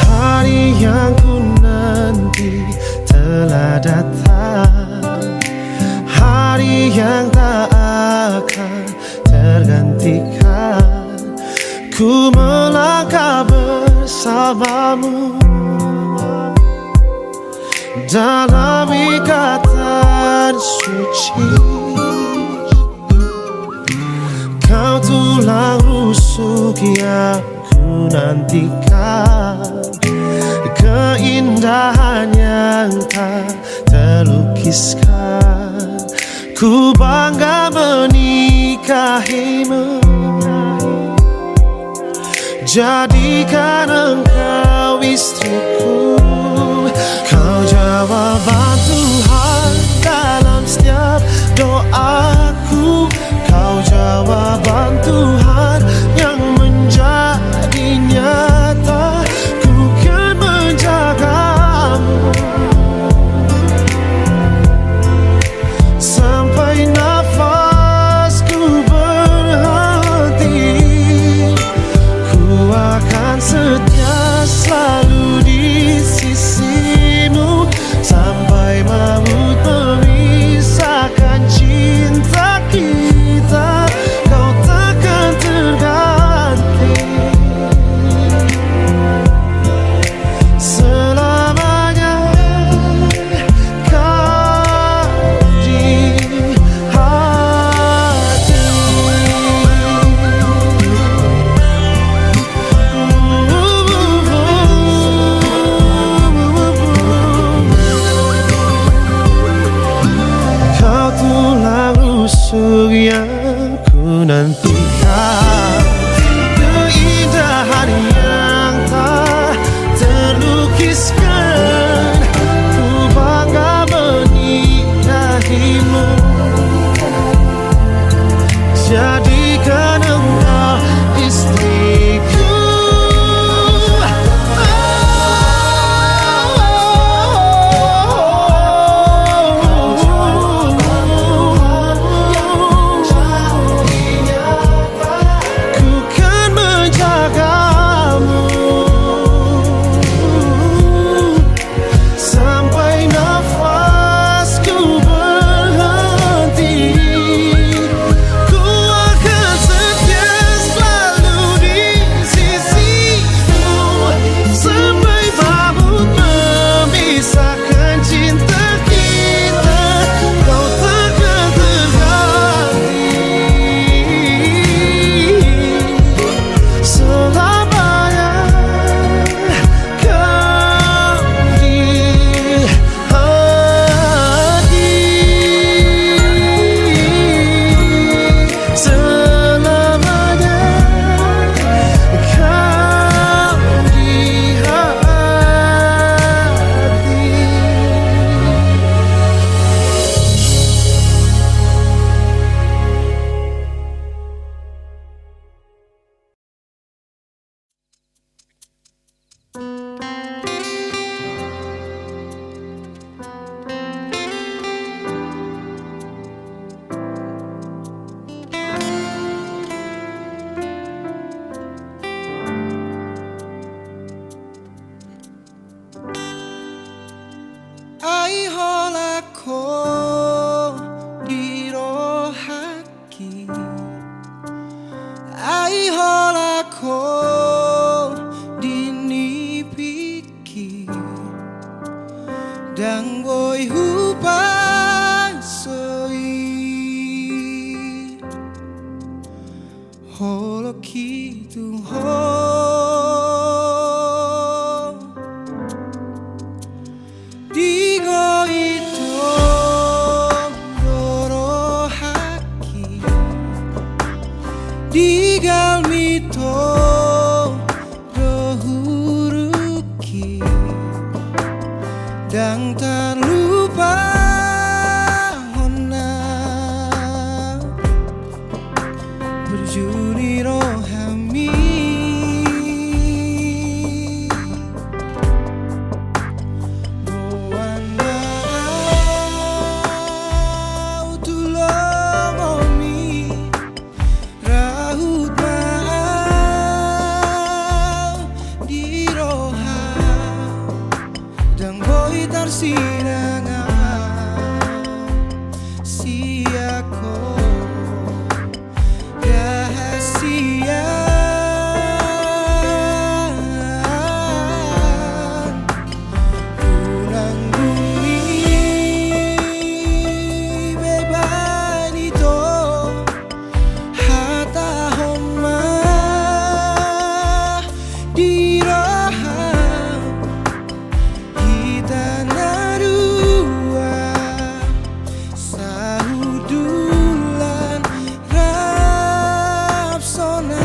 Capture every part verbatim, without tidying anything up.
Hari yang ku nanti telah datang, hari yang tak akan tergantikan. Ku melangkah bersamamu dalam ikatan suci. Kau tulang rusuk yang ku nantikan, keindahan yang tak terlukiskan. Ku bangga menikahimu, jadikan engkau istriku. Kau jawaban Tuhan dalam setiap doaku. Kau jawaban Tuhan yang menjadi nyata. Ku kan menjagamu sampai nafasku berhenti. Ku akan setia selalu di sisimu sampai maut memisahkan cinta kita. Kau takkan terganti selamanya. Kau di hati. Kau tulang rusuk yang ku nantikan, keindahan yang tak terlukiskan. Ku bangga menikahimu, jadikan engkau istriku. Ku kan menjagamu sampai nafasku berhenti. Ku akan setia selalu di sisimu sampai maut memisahkan cinta kita. Kau takkan terganti selamanya. Kau di hati selamanya. Kau di hati. Ai holan ho di rohangki, ai holan ho di nipingki. Ndang boi hupasoi holongki tu ho. Digoitong do rohangki, digalmitong do hurungki, ndang tarlupahon au burju ni rohami. Boan ma au tu lomongmi, rahut ma au di roham, ndang boi tarsinang au sian ho. Rahasia unang dung i beban ito, hatahon ma di roham, hita na dua sahundulan rap sonang.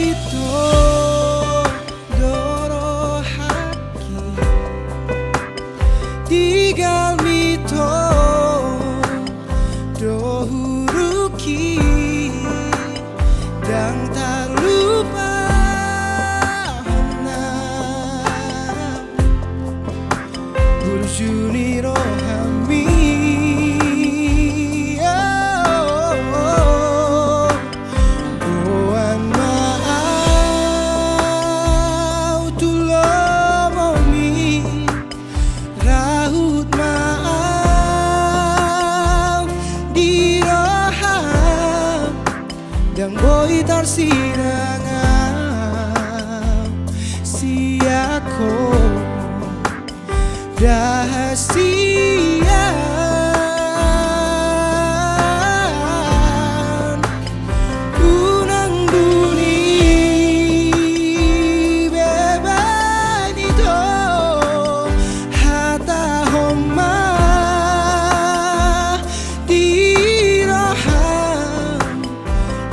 Digoitong do rohangki, digalmitong do hurungki, ndang tarlupahon au burju ni rohami. Oh, oh, oh. Boan ma au tu lomongmi, rahut ma au di roham, ndang boi tarsinang au sian ho. Rahasia unang dung i beban ito, hatahon ma di roham,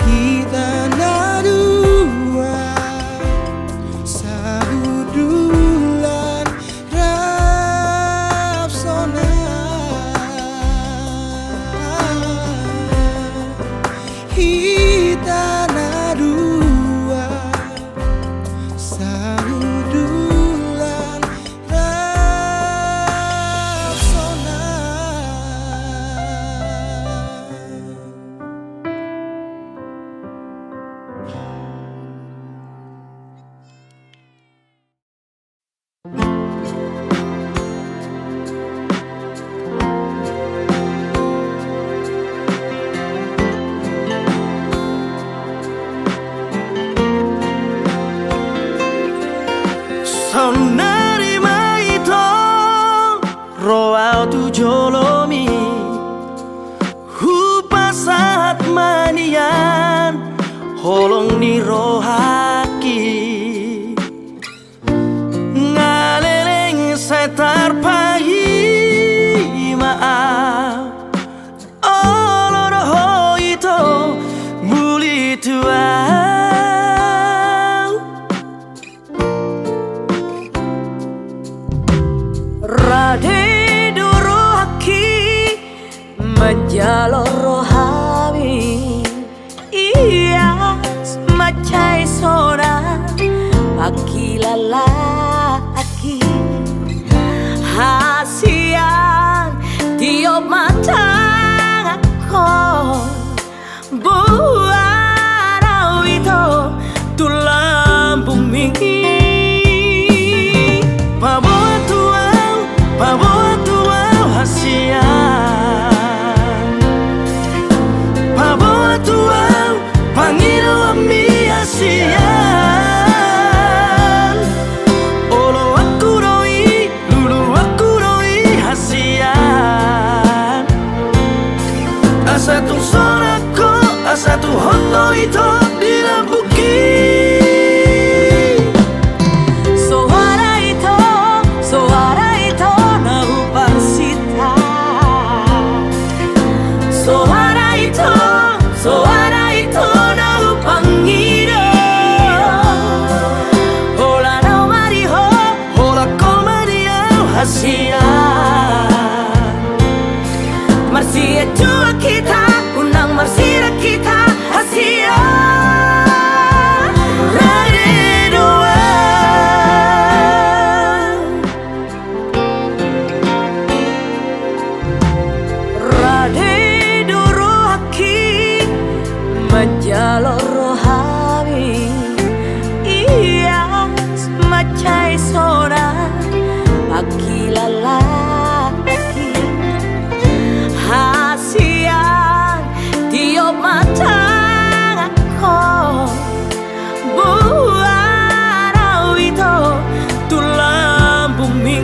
hita na dua sahundulan rap sonang. Hita na dua sahundulan rap sonang. Saonnari ma ito ro au tu jolomi, hupasahat ma nian holong ni rohangki. Nga leleng sai tarpaima au, olo do ho ito muli tu au. Rade do rohangki manjalo rohami. Ia mansai sonang pangkilalaanki. Hasian tiop ma tanganhon, boan au ito tu lambungmi. Paboa tu au, paboa tu au hasian. Paboa tu au pangidoanmi hasian. Asa tuhothon do ito di lambungki. Soara ito, soara ito na huparsinta. Soara ito, soara ito na hupangido. Holan au ma di ho, holan ho ma di au hasian. Marsiajuan hita, unang marsirat hita hasian. Rade do rohangki. Rade do rohangki manjalo rohami, ias mansai sonang pangkilalaan hasian. Tiop ma tanganku, boan au ito tu lambungmi.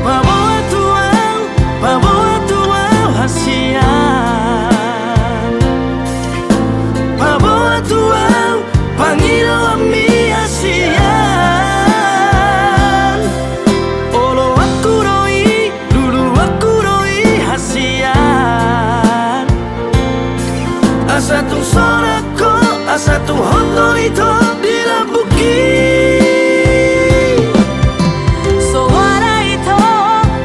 Paboa tu au, paboa tu au hasian. Paboa tu au pangidoanmi hasian. Oloanku do i, luluanku do i hasian. Asa tung sonang ho, asa tuhothon do ito di lambungki. Soara ito,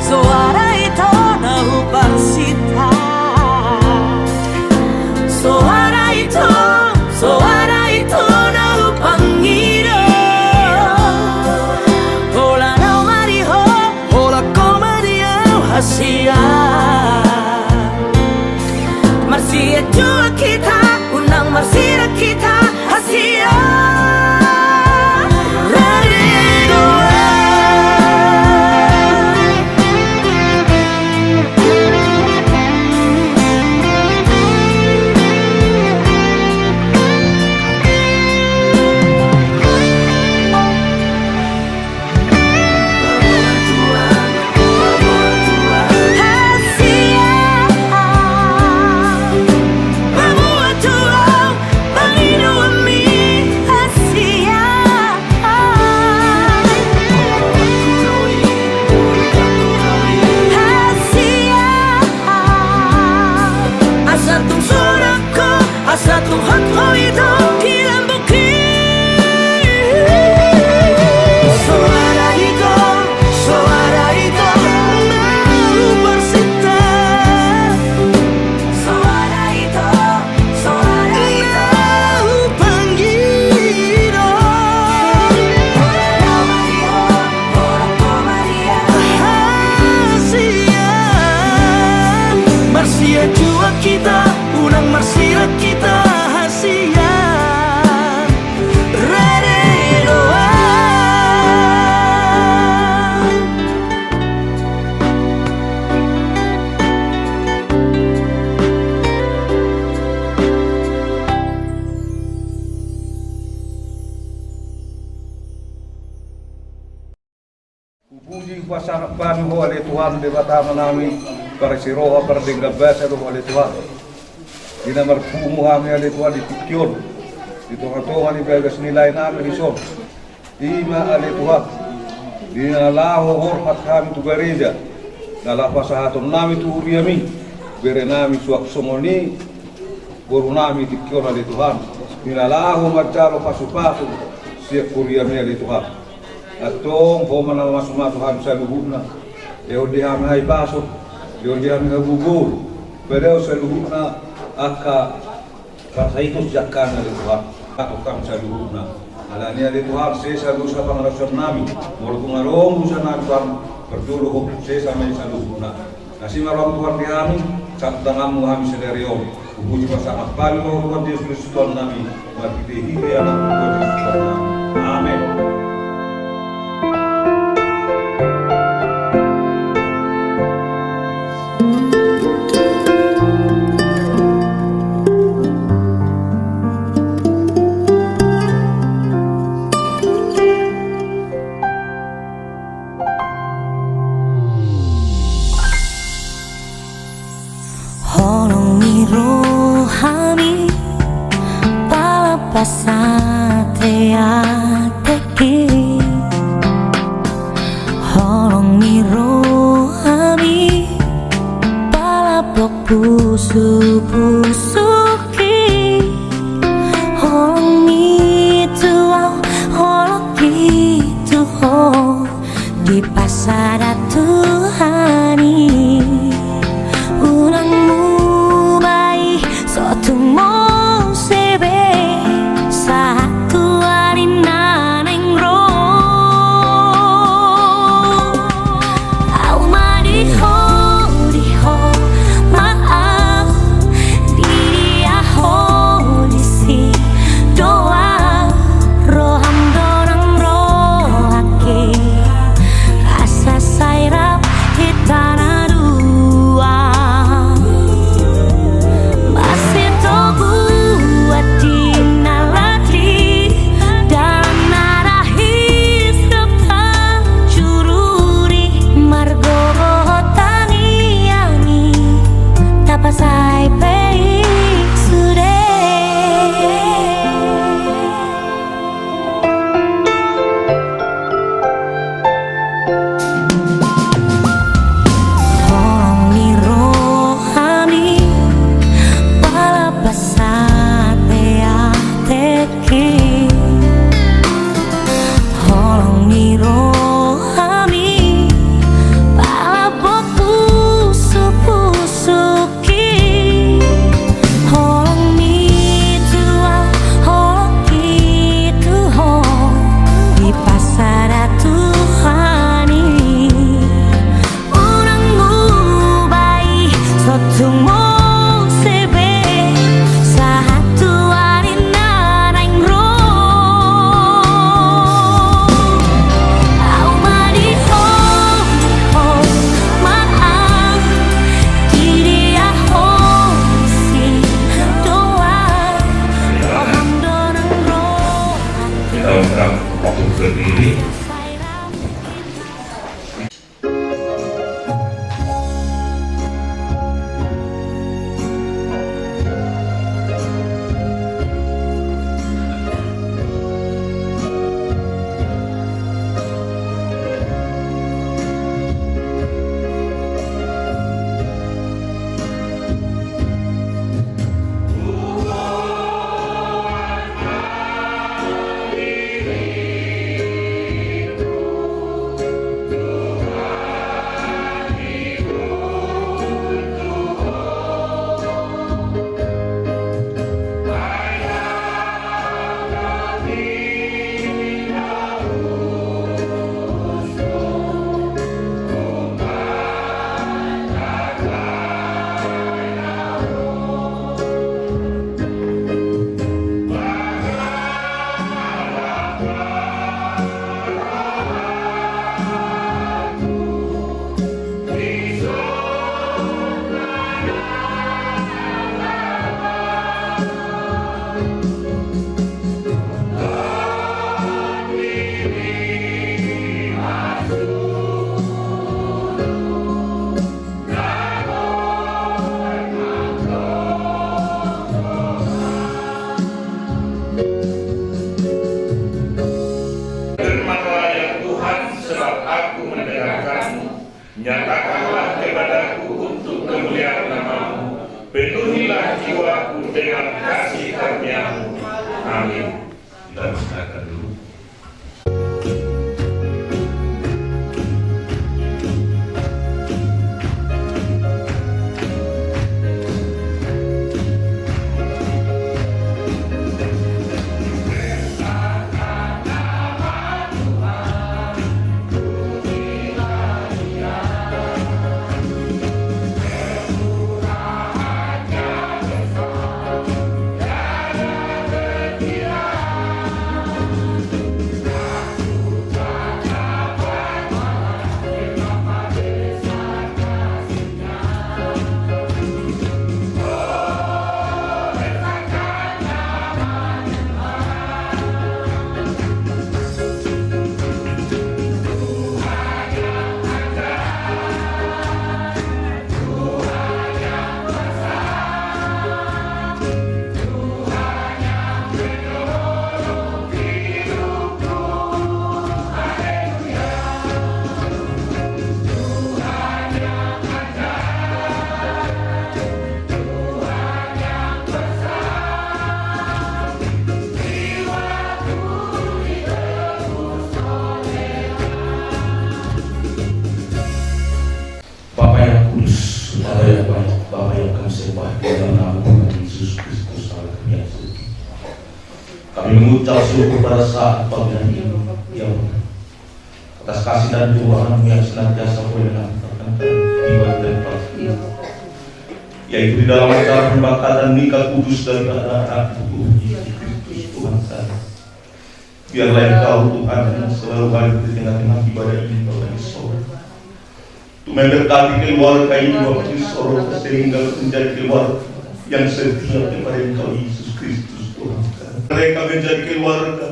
soara ito na huparsinta. Soara ito, soara ito na hupangido. Holan au ma di ho, holan ho ma di au hasian. Marsiajuan hita, unang marsirat hita hasian. Rade do rohangki. Asa tung sonang ho, asa tuhothon do ito di lambungki. Soara ito, soara ito na huparsinta. Soara ito, soara ito na hupangido. Holan au ma di ho, holan ho ma di au hasian. Marsiajuan hita, unang marsirat hita hasian. Rade do rohangki. Hupuji, hupasangaphon Ho ale Tuhan Debata Amanami, parasi roha, pardenggan basa do Ho ale Tuhan. Di na marpungu hami ale Tuhan di tingki on, di tongatonga ni bagas ni laenami dison. I ma ale Tuhan, di na laho borhat hami tu gareja, na laho pasahatonnami tu huriami, berenami suang songon i borunami tingki on ale Tuhan, di na laho manjalo pasupasu sian huriami ale Tuhan. Antong Ho ma na mamasumasu hami saluhutna. Lehon di hami hahipason, lehon di hami hagogoon, padaon saluhutna angka parsahiton sian hami ale Tuhan. Antong hami saluhutna. Alani i ale Tuhan, sesa dosa pangalaosionnami. Molo tung adong dosanami Tuhan, parjolo Ho, sesa ma i saluhutna. Asi ma rohaM Tuhan di hami, sahat tu tanganMu hami sadari on. Hupuji, hupasangaphon Ho Tuhan Jesus Kristus Tuhannami, marhitehite AnakMu Tuhan Jesus Tuhannami. Amen. rohami, pala pasahat ateatehi. Holong ni rohami, pala pogosupogosui. Holong ni tu ahu, holong ni tu ho, dipasahat Tuhan i. Unang muba i, so tung muse be, sahat tu ari na naeng ro. Ahu ma di ho, di ho ma ahu, di dia ho disi. Dohot roham do nang rohangki, asa sai rap hita na dua. Masitogu atik na lat i, dalan na dahis rap tajururi. Margogo tangiang i, tapasahat pe i sude. Holong ni rohami, pala pasahat ateatehi. Holong ni rohami, pala pogosupogosui. Holong ni tu ahu, holong ni tu ho, dipasahat Tuhan i. Unang muba i, so tung muse be, sahat tu ari na naeng ro. Ahu ma di ho, di ho ma ahu, di dia ho disi. Dohot roham do nang rohangki. Kita undang untuk berdiri. Firman-Mu, ya Tuhan, sebab aku mendengarkan-Mu. Nyatakanlah kepadaku untuk kemuliaan nama-Mu. Penuhilah jiwaku dengan kasih karunia-Mu. Amin. Kita bersilakan dulu. Mengucap syukur pada saat pagi ini, ya Allah, atas kasih dan kemurahan-Mu yang senantiasa boleh kami perkenalkan di tempat ini. Yaitu di dalam acara pembaptisan nikah kudus daripada Anak-Mu, Yesus Kristus, Tuhan kami. Biarlah Engkau, Tuhan, yang selalu hadir di tengah-tengah ibadah ini, Bapak di sorga, untuk memberkati keluarga ini, Bapak di sorga, sehingga menjadi keluarga yang setia kepada Engkau, Yesus Kristus, Tuhan kami. Mereka menjadi keluarga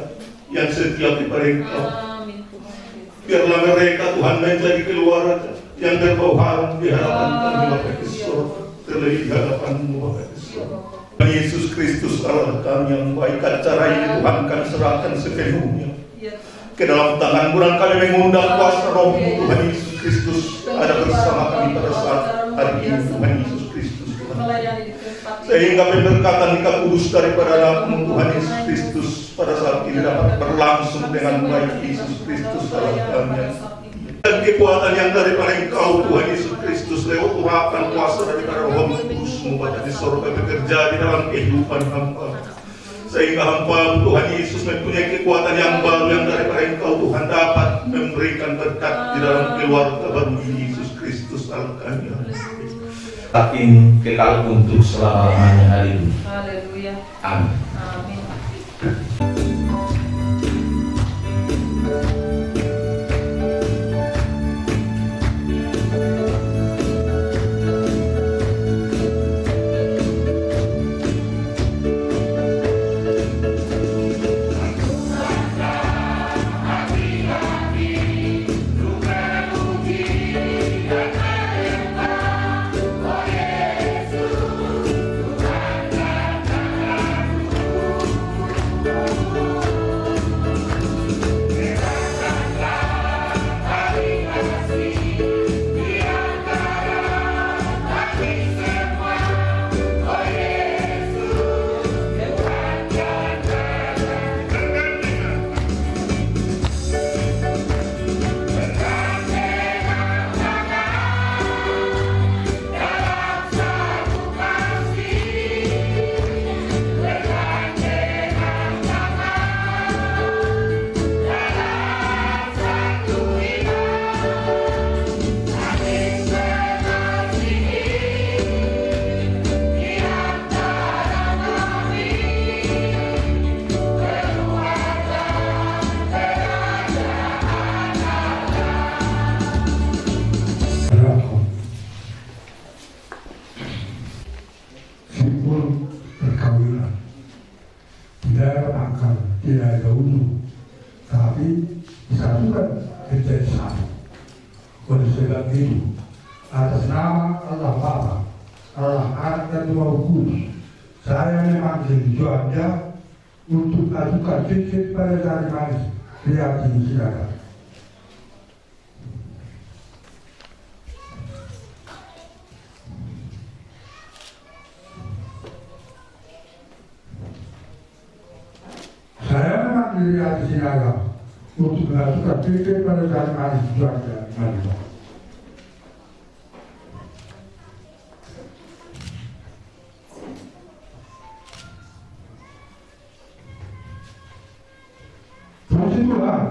yang setia kepada Engkau. Amin, Tuhan Yesus. Biarlah mereka, Tuhan, menjadi keluarga yang berbau harum di hadapan kami, Bapa di sorga, terlebih di hadapan-Mu, Bapa di sorga. Tuhan Yesus Kristus, Allah kami yang baik, acara ini, Tuhan, kami serahkan sepenuhnya ke dalam tangan-Mu, dan kami mengundang kuasa Roh-Mu, Tuhan Yesus Kristus, ada bersama kami pada saat hari ini, Tuhan Yesus Kristus, Tuhan. Sehingga pemberkatan nikah kudus daripada Anak-Mu, Tuhan Yesus Kristus, pada saat ini dapat berlangsung dengan baik, Yesus Kristus, Allah kami. Dan kekuatan yang daripada Engkau, Tuhan Yesus Kristus, lewat urapan kuasa daripada Roh-Mu Kudus-Mu, Bapa di sorga, bekerja di dalam kehidupan hamba. Sehingga hamba, Tuhan Yesus, mempunyai kekuatan yang baru yang daripada Engkau, Tuhan, dapat memberikan berkat di dalam keluarga baru ini, Yesus Kristus, Allah kami. Tapi kekal untuk selama-lamanya. Haleluya. Haleluya. Amin. Amin. Simbol perkawinan. Tidak ada pangkal, tidak ada ujung, tapi disatukan menjadi satu. Oleh sebab itu, atas nama Allah Bapa, Allah Anak dan Roh Kudus, saya memanggil Juanda untuk mengajukan cincin pada jari manis di hati Juanda. Saya memanggil hati Juanda untuk mengajukan cincin pada jari manis Juanda. Puji Tuhan.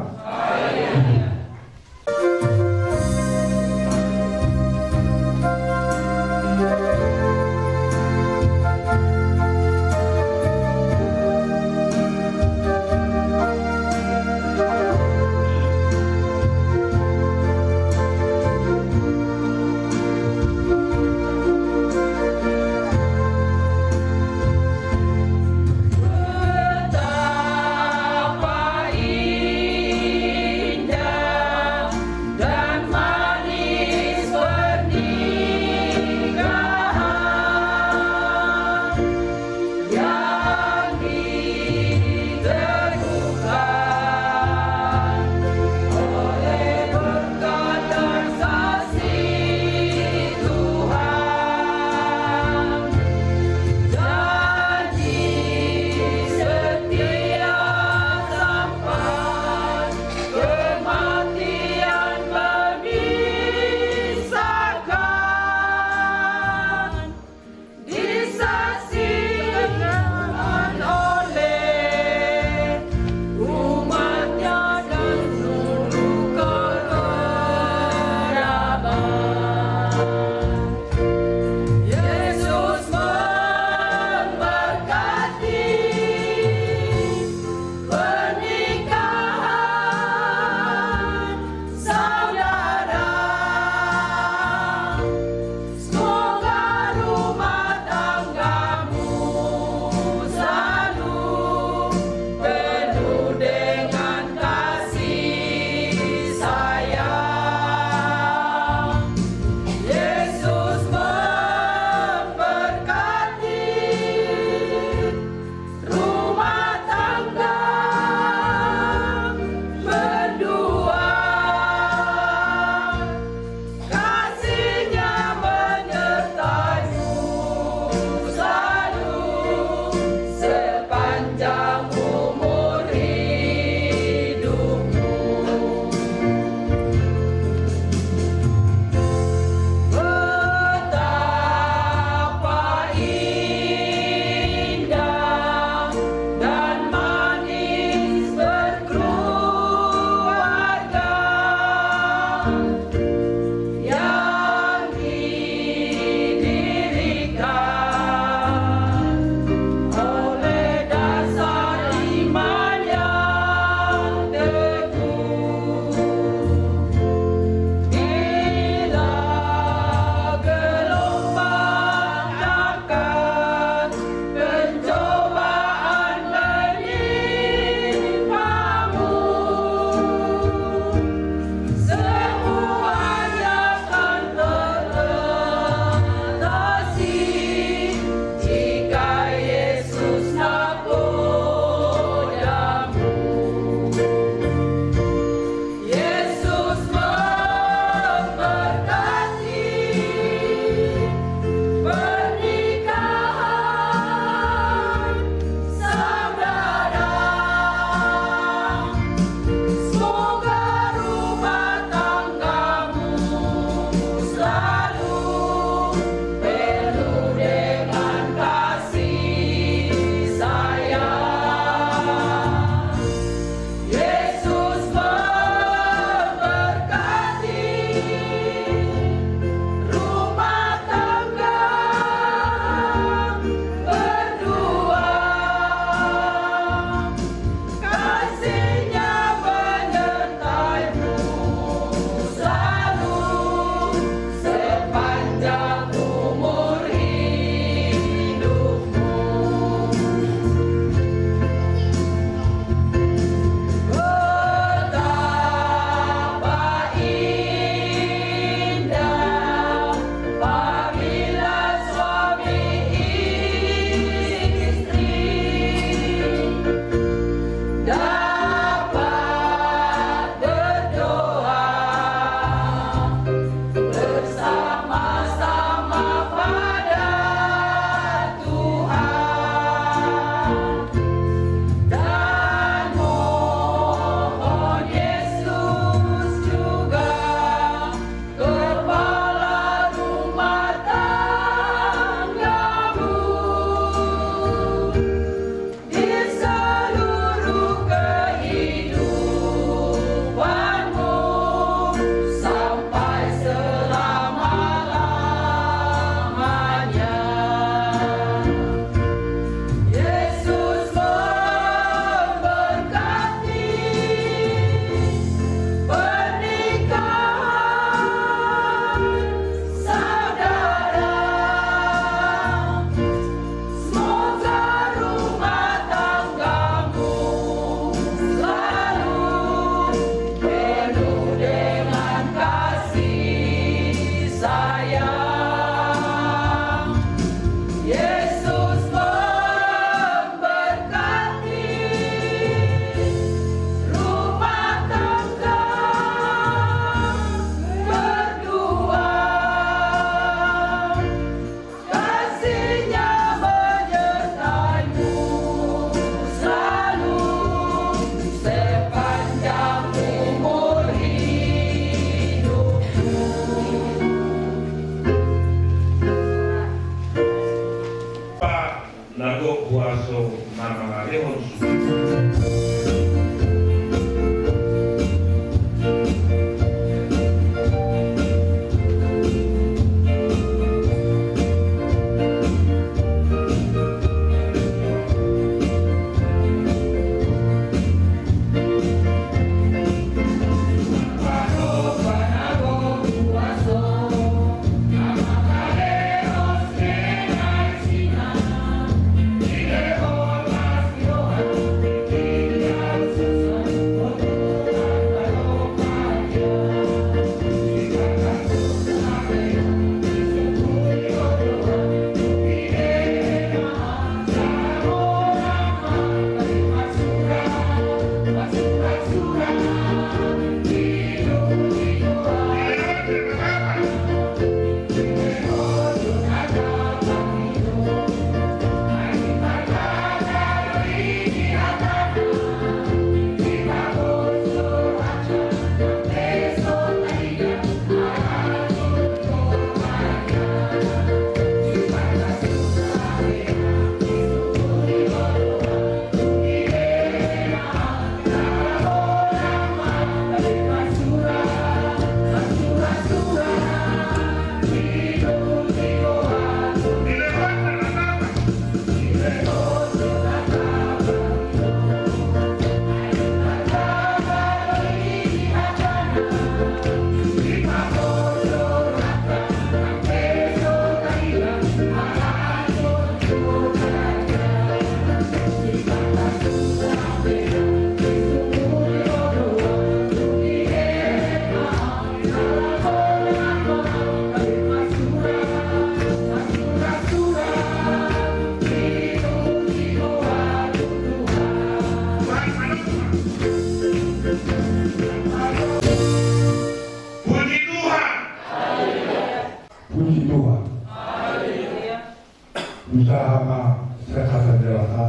Hujaha ma sian hata ni Debata,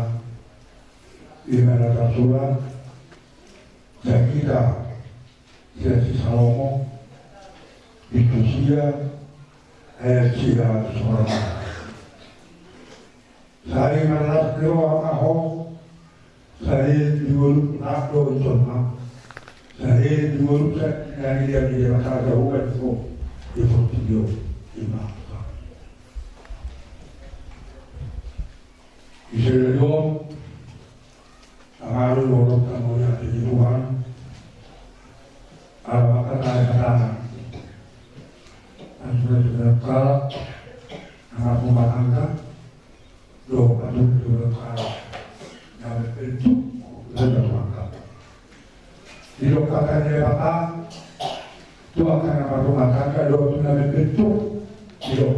i ma na tarsurat sian hita, sian si Salomo, bindu sia, ayat sia tu songon on. Sai marlas ni roha ma ho, sai di ngolum rap dohot jolma, sai di ngolum sian na nilehon ni Debata Jahowa di ho, di portibi on, i ma. Ise do, amang, dohot hamu na di Tuhan, ala mangkatai hatana. Anjuran-juran halak, anak rumah tangga, dohot anjuran-juran halak na membentuk rumah tangga. Didok hata ni Debata tu angka na marrumah tangga dohot na membentuk, didok,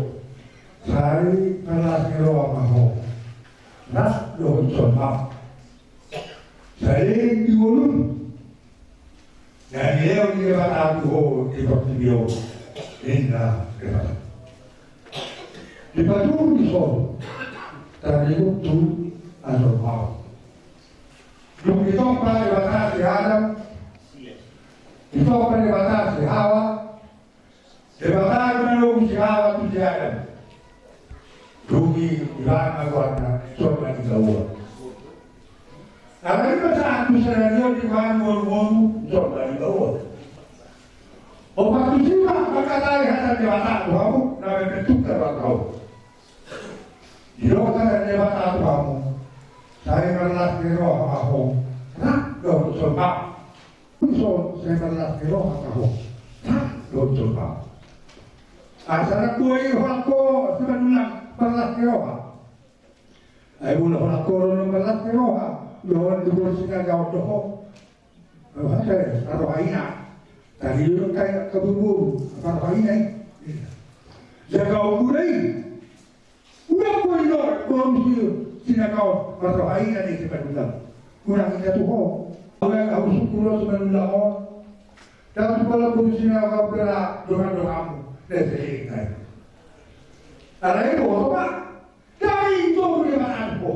sai marlas ni roha ma ho, rap dohot jolma, sai di ngolum na nilehon ni Debata tu ho di portibi on, ninna Debata. Dipatudu dison taringot tu ajolmaon. Dung ditompa Debata si Adam, ditompa Debata si Hawa, Debata do manogu si Hawa tu si Adam. Dung i ibana ma goarna, jolma ni baoa. Alai i ma sahat tu sadari on, ibana ma goarna, jolma ni baoa. Ompat tusi ma mangkatai hata ni Debata tu hamu na membentuk hata on. Didok hata ni Debata tu hamu, sai marlas ni roha ma ho, rap dohot jolma. Dison sai marlas ni roha ma ho, rap dohot jolma. Asa ndang boi holan ho simanullang marlas ni roha. Ai molo holan ho ro marlas ni roha, dohot di boru Sinaga on do ho. Hata, marroha ina. Tadi do kayak kaburu-buru, marroha ina i. Jaga umur i. Unang boi do boru Sinaga on marroha ina ni simanullang. Unang ina tu ho. Unang, ahu sungkun do simanullang on. Ndang tu pala boru Sinaga on bera dongan-donganmu. Ndang selesai. Alai boto ma. Ndang ditogu Debata tu ho.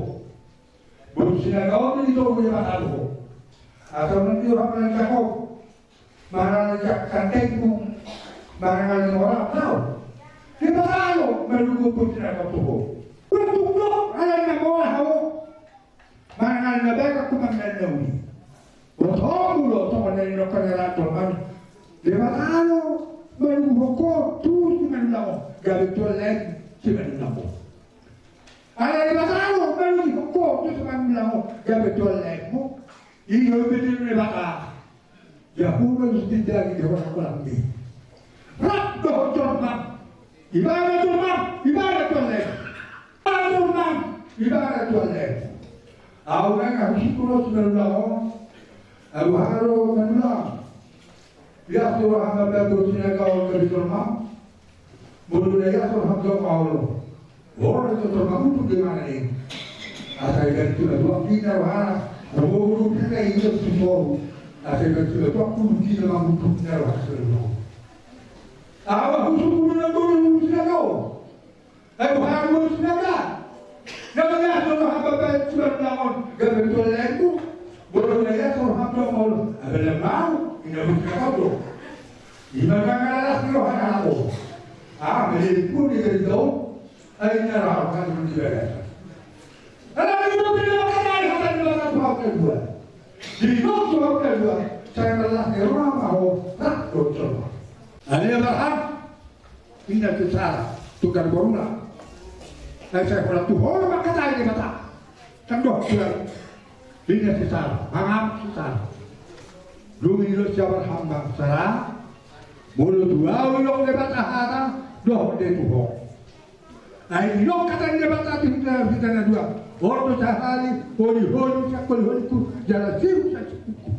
Boru Sinaga on ditogu Debata tu ho. Asa unang ditogu Debata tu ho. Manang na jak kantengku, manang na orang tahu. Debata do manogu boru Sinaga on tu ho. Unang ditogu do ala na mauliate ho. Manang na baen ho manang na uli. Botoonmu do songon na nidok ni raja on. Debata do manogu ho tu simanullang on gabe tuan lae simanullang on. Ala Debata do manogu ho tu simanullang on gabe tuan laemu. I do bete ni Debata. Jahowa do sitindang i, Jahowa do holan i. Rap dohot jolma. Ibana jolma, ibana tuan lae. Ibana jolma, ibana tuan lae. Ahu nang, ahu sungkun do simanullang on. Ahu hata do manullang. Ias do roham mambaen boru Sinaga on gabe jolma. Molo na ias do roham jolma on, olo do jolma mangunduk do ibana i. Asa ibaen tu na tuak i na rohana. Molo mangunduk i na i na tu soru. Asa ibaen tu na tuak mangunduk i na mangunduk i na rohana tu soru. Ahu sungkun do na boru Sinaga on. Ai boha do boru Sinaga? Na ias do roham mambaen simanullang on gabe tuan laengku. Molo na ias do roham jolma on, abe lam mau ina boru Sinaga on do. Ima na marlas ni roha na ho. Ah, mele pun di gareja on. Ai na roha kan di bagasan. Ala ni do pina mangkatai hata ni Debata tu hamu na dua. Di do tu hamu na dua. Sai marlas ni roha ma ho, rap dohot jolma. Ala ni Abraham. Ninna si Sara tu angka boruna. Ai sai holan tu ho do mangkatai Debata. Kan dohot tu, ninna si Sara, mangamuk si Sara. Dung i didok si Abraham ma, Sara, molo tu ahu didok Debata hata, dohot do i tu ho. Ai didok hata ni Debata tu hita, hita na dua. On do sahali holiholi sian holiholingku, jala siruk sian sirukku.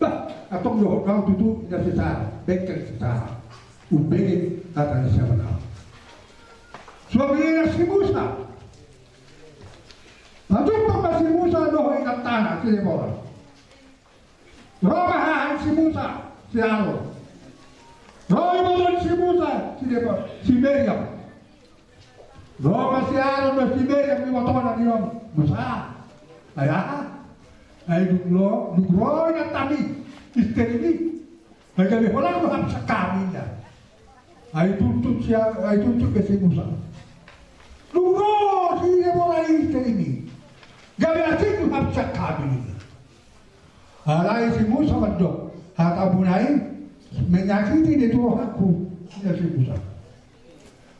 Bah, antong dohot do ahu tutu, ninna si Sara, bengkel si Sara. Umbege hata ni si Abraham. Suang i ninna si Musa. Pajumpa ma si Musa dohot inantana si Debora. Ro ma haha ni si Musa, si Aron. Ro iboto ni si Musa, si Debora, si Miriam. Ro ma si Aron dohot si Miriam ibotona ni Musa. Ai aha? Ai dung ro, dung ro inantami, istrimi. Ai gabe holan do hamu sian hami, ninna. Ai tuntut si, ai tuntut be si Musa. Dung ro si Debora istrimi, gabe asing do hamu sian hami, ninna. Alai si Musa mandok, hatamuna i menyakiti datu rohangku, ninna si Musa.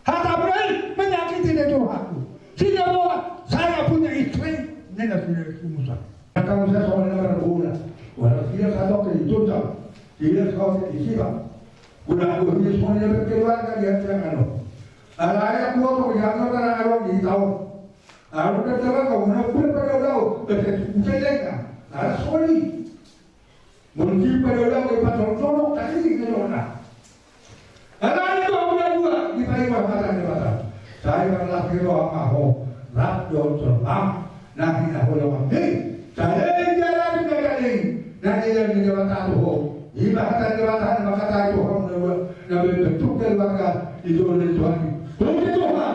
Hatamuna i menyakiti datu rohangku. Si Debora, saya punya istri, ninna si Musa. Angka Musa songon na marguna. Wala sida sadok di Jurjam, sida sadok di Siba. Guna guna songon na berkeluarga di hatian ano. Alai aku waktu di hatian ano di taon. Aku kan sama kau na guna pada lau, bahasa Musa lenga. Ala soli. Mungkin pada ulang ke pasal sono tadi ke sono. Alani tu amu na dua, dipaima hata ni Debata. Sai marlas ni roha ma ho, rap dohot solham, na hinaholongan ni. Sai jalan na jadi, na jadi ni Debata tu ho. Ima hata ni Debata, na mangkatai tu ho, na dua, na berbentuk keluarga, itu oleh Tuhan. Puji Tuhan.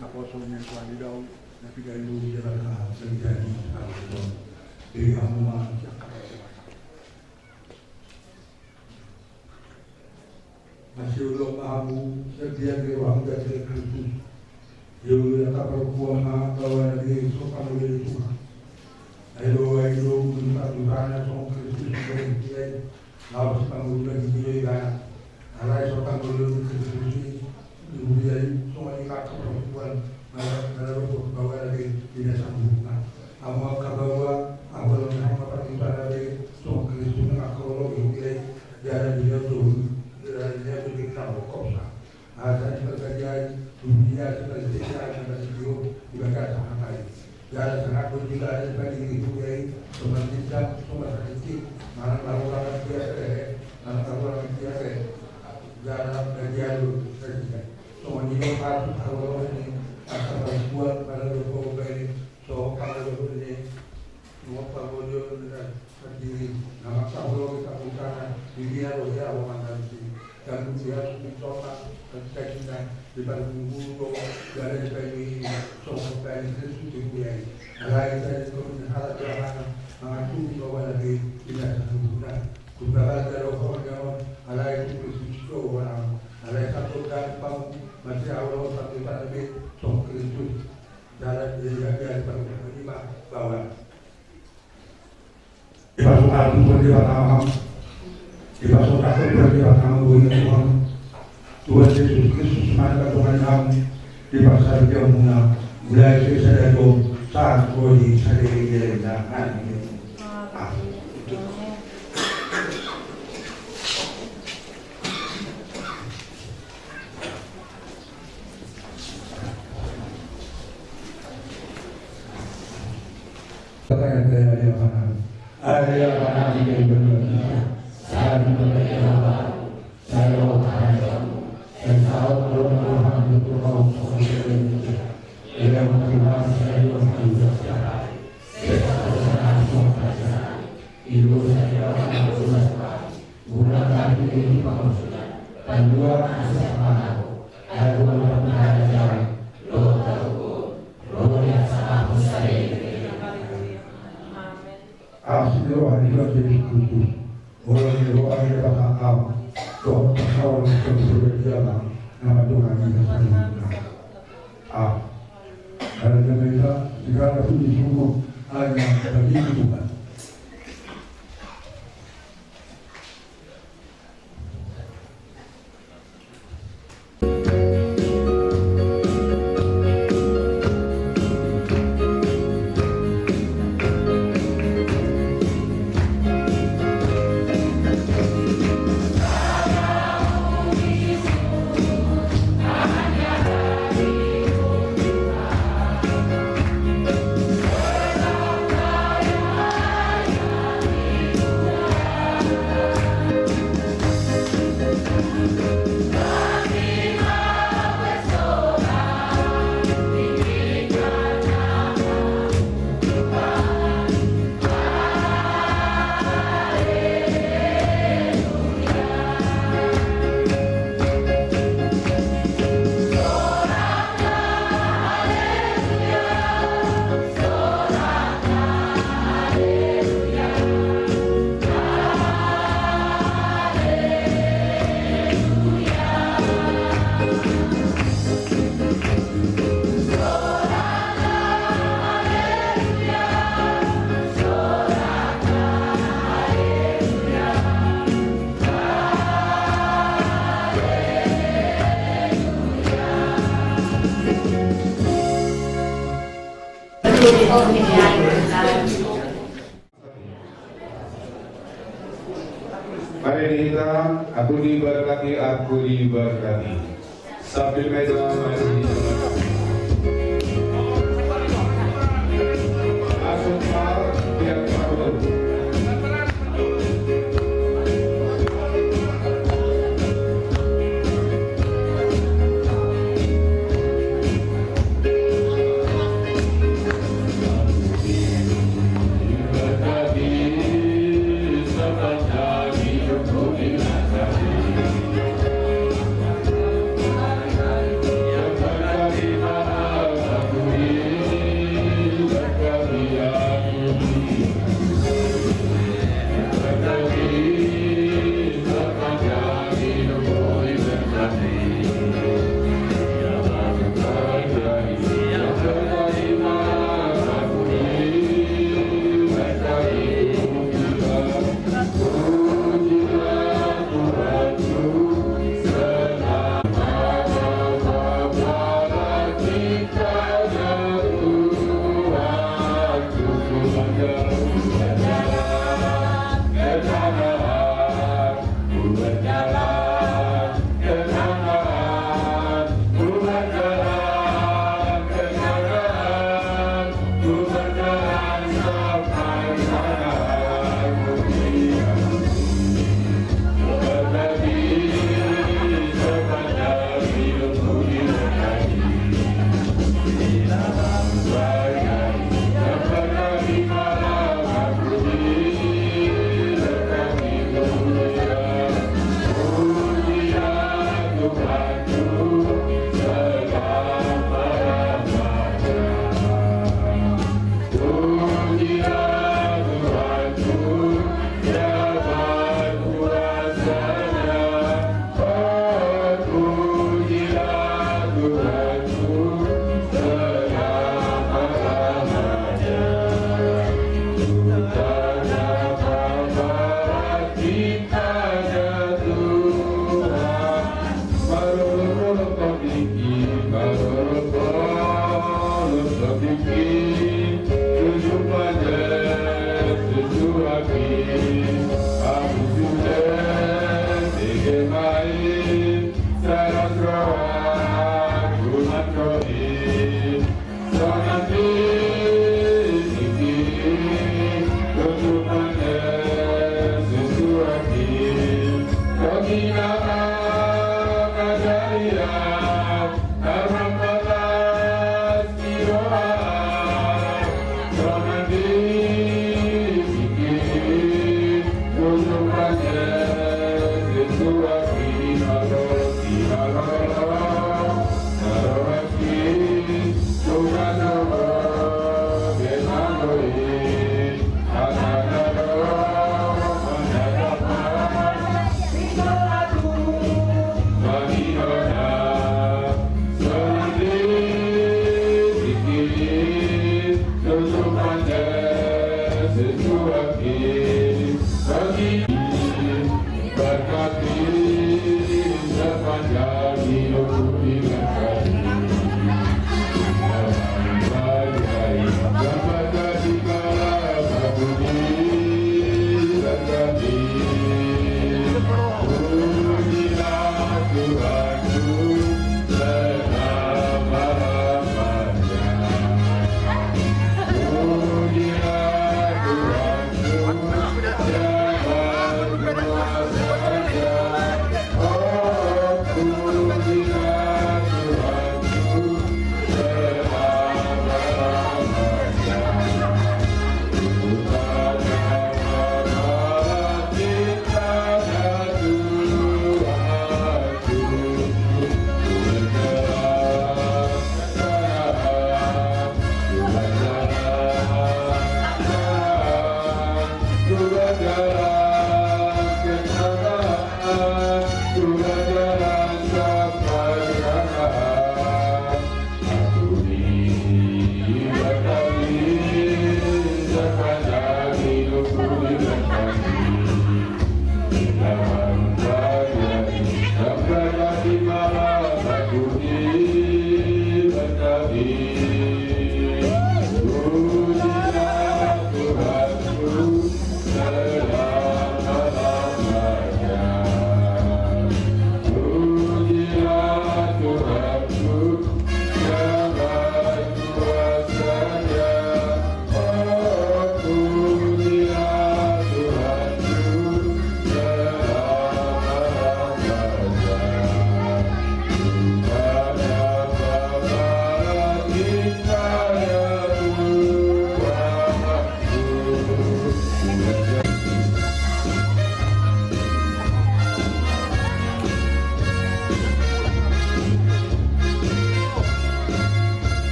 Naposo ni Tuhan i do, na pinaribur di Debata, na pinaribur di Debata. Jadi, hamu mangan sian hata ni Debata. Masioloi ma hamu, sian dia ni roham, dia ni Kristus. Ia ulu angka parompuan ma, bahwa na dia so pangoloi Tuhan. Ai do, ai do, ulu angka Tuhan, songon Kristus, songon dia. Laos pangoloi na dia ibana. Alai so pangoloi Kristus i, di huria i, songon i ma angka parompuan, mala, mala rokok bahwa na dia, dia sanggup. Hamu angka bahwa, ahu lam na hamu parompuan na dia, songon Kristus na mangkaholongi huria i, Jala dia tu, jala dia tu di kampung kosa. Asa di perkajaan, dunia sekali sekali akan tertidur di bagasan hati. Jala sangat berjula ada bagi diri budaya, sobat dendam, sobat sakit, mana tahu orang dia, eh, mana tahu orang dia, eh, jala bagian lu, saya tidak. Sobat ini patut tahu orang ini, asal buat pada lu kau ini, so pada lu ini, mau apa bodoh, Hardiri, na mangkaholongi hata ni Debata, di dia do hea ho mandalusi. Ganup dia sumpit sona, hatiha hina, di parguru do, jala di paimi, songon paimi Kristus di huria i. Alai jadi kau ni hata Tuhan, mangatur do wala di, di nasa hubungan. Kumbara jalo ho nyawa, alai tu Kristus, Tuhan, alai satu gampang masih Allah satu tanabe song Kristus. Jalan dia dia satu lima bawah. Dipasahat Tuhan di batang. Dipasahat Tuhan di batang. Tuhan Yesus Kristus mana Tuhan kami. Di pasal dia muna mulai sesada dong saat kau di sadari dia. Amin. Asi ni roha ni Tuhan Yesus Kristus, olo ni roha ni Debata Ama, dohot parsaoran ni Spiritus Tondi, nama Tuhan Jesus Kristus. Amin. Haleluya, segala puji syukur hanya bagi Tuhan. Mari di hita, aku diberkati, aku diberkati. Sambil meja, mari. Langsung, Pak, biar Pak dulu.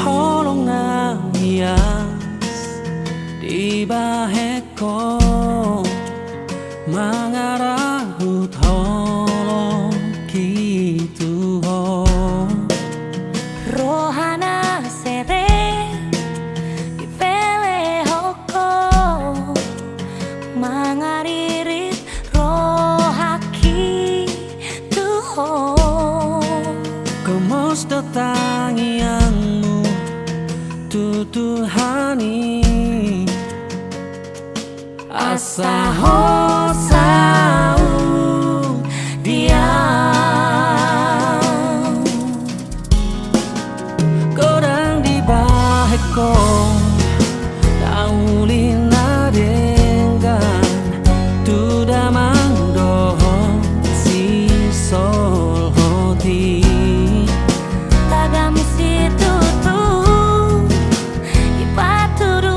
Holong na ias dibahen ho, mangarahut holongki tu ho. Roha na serep dipelehon ho, mangaririt rohangki tu ho. Gomos do tangiangmu tu Tuhan i, asa ho saut di au. Godang dibahen ho na uli na denggan tu damang dohot sisolhot i. Tagan situtu dipatudu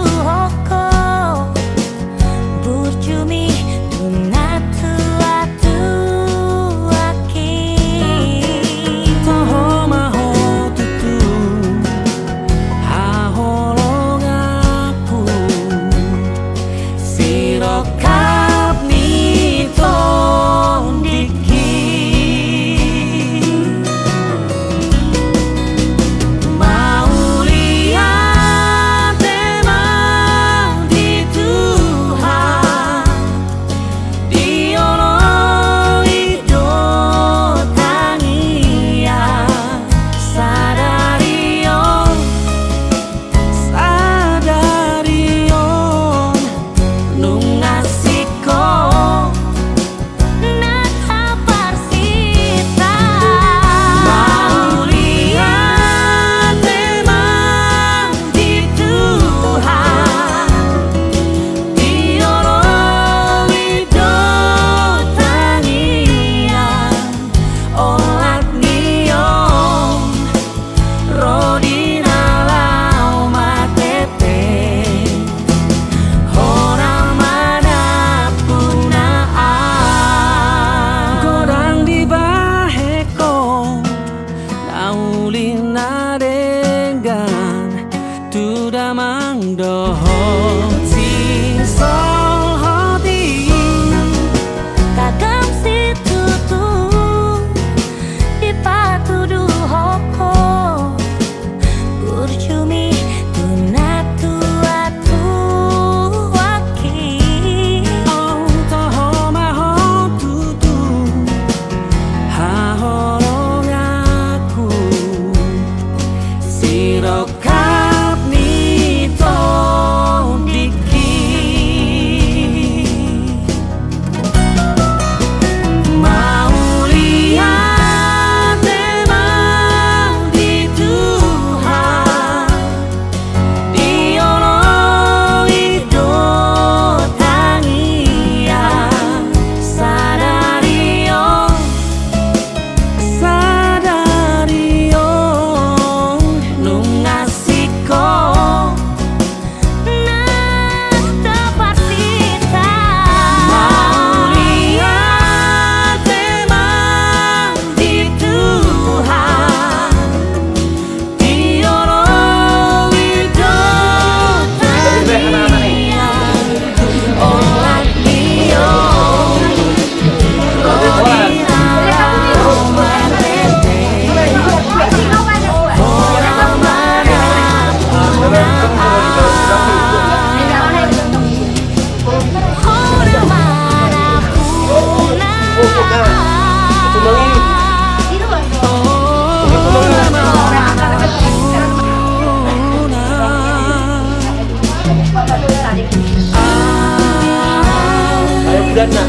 Suda mang dohot singsolhot i. Tagan situtu dipatuduhon ho burju mi tu natuatua i. Olo, toho ma ho tutu haholonganku. Sirongkap ni tondingki. Mauliate ma di Tuhan, dioloi do tangiang sadari on. Sadari on nunga singkop na tapasita. Mauliate ma di Tuhan. Ayo, bulan na.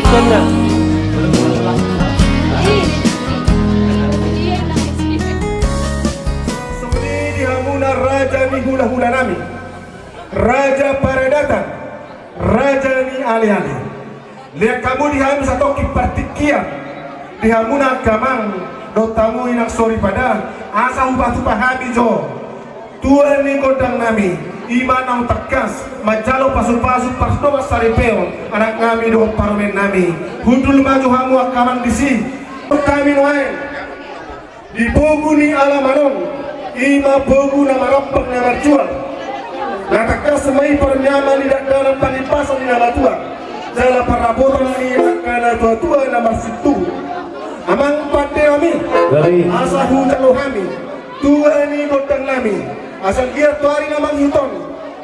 Bulan na. Songon i di hamuna raja ni hulahula nami, raja paradatan, raja ni aleale. Lean hamu di hami satongkin partingkian, di hamuna angka amang dohot hamu inang soripada, asa hupatupa hami jo tua ni gondang nami, i ma naung tangkas manjalo pasupasu pardongansaripeon anak nami dohot parumaen nami. Hundul ma jo hamu angka amang disi. Hami nuaeng di pogu ni alaman on, i ma pogu na marampang na marjual. Na tangkas ma i parnyaman ni dakdanak, pangipasan ni na matua, jala parrapotan ni angka na tuatua na marsintubu. Amang pande nami, asa hujalo hami tua ni gondang nami, asa anggiat tu ari na mangihut on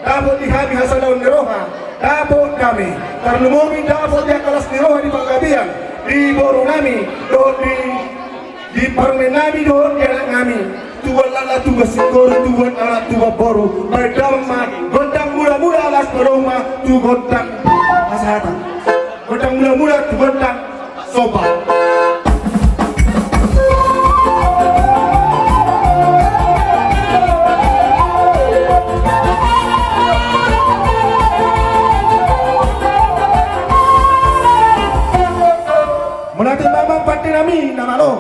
dapot di hami hasadaon ni roha, dapot dame, tarlumobi dapot di angka las ni roha di panggabean, di boru nami dohot di, di parumaen nami dohot di anak nami. Tubuan laklak, tubuan singkoru, tubuan anak, tubuan boru. Baen damang ma gondang mulamula, laos padomu ma tu gondang hasahatan. Gondang mulamula tu gondang somba. Mauliate ma amang pande nami na malo.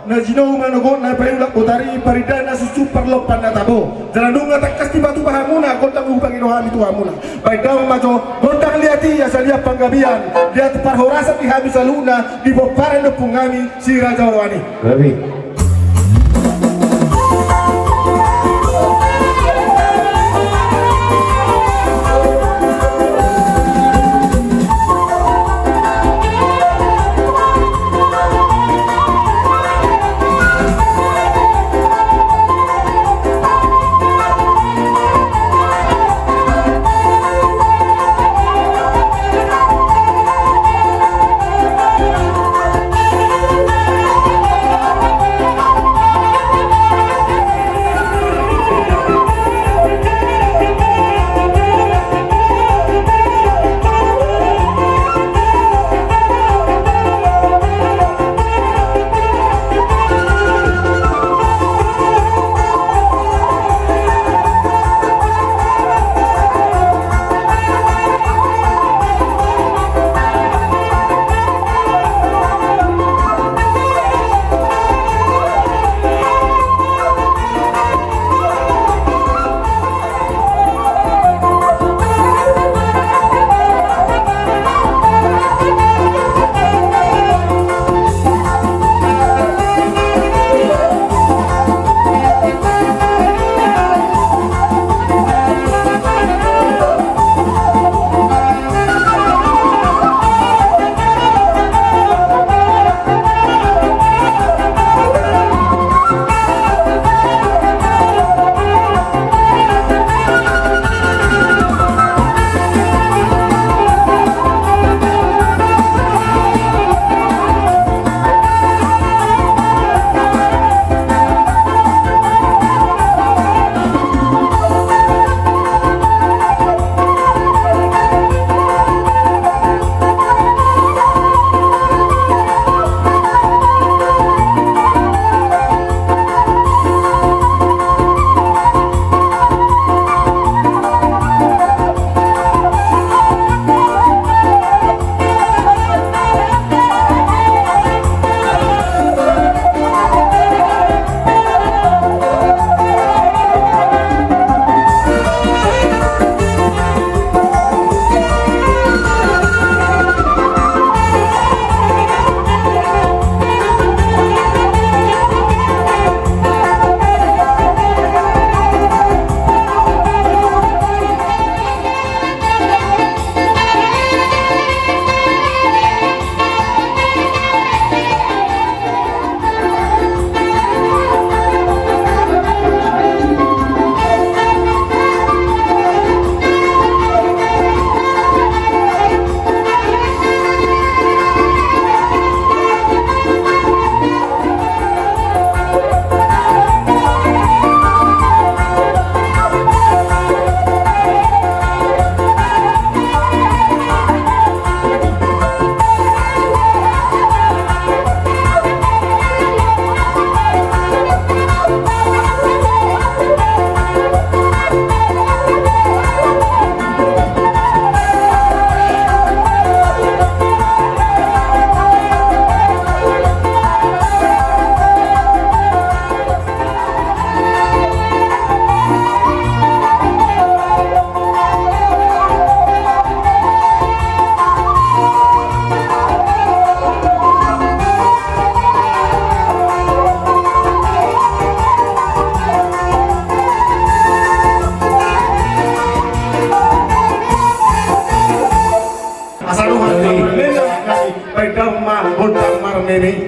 Na jinou manogot na paulak botari, parindahan na susu parlompan na tabo. Jala nunga tangkas dipatupa hamuna gondang na hupangido hami tu hamuna. Baen damang ma jo gondang liat i asa liat panggabean, liat parhorasan di hami saluhutna di pomparan ni ompung nami Si Raja Oloan i. Gabe. ini,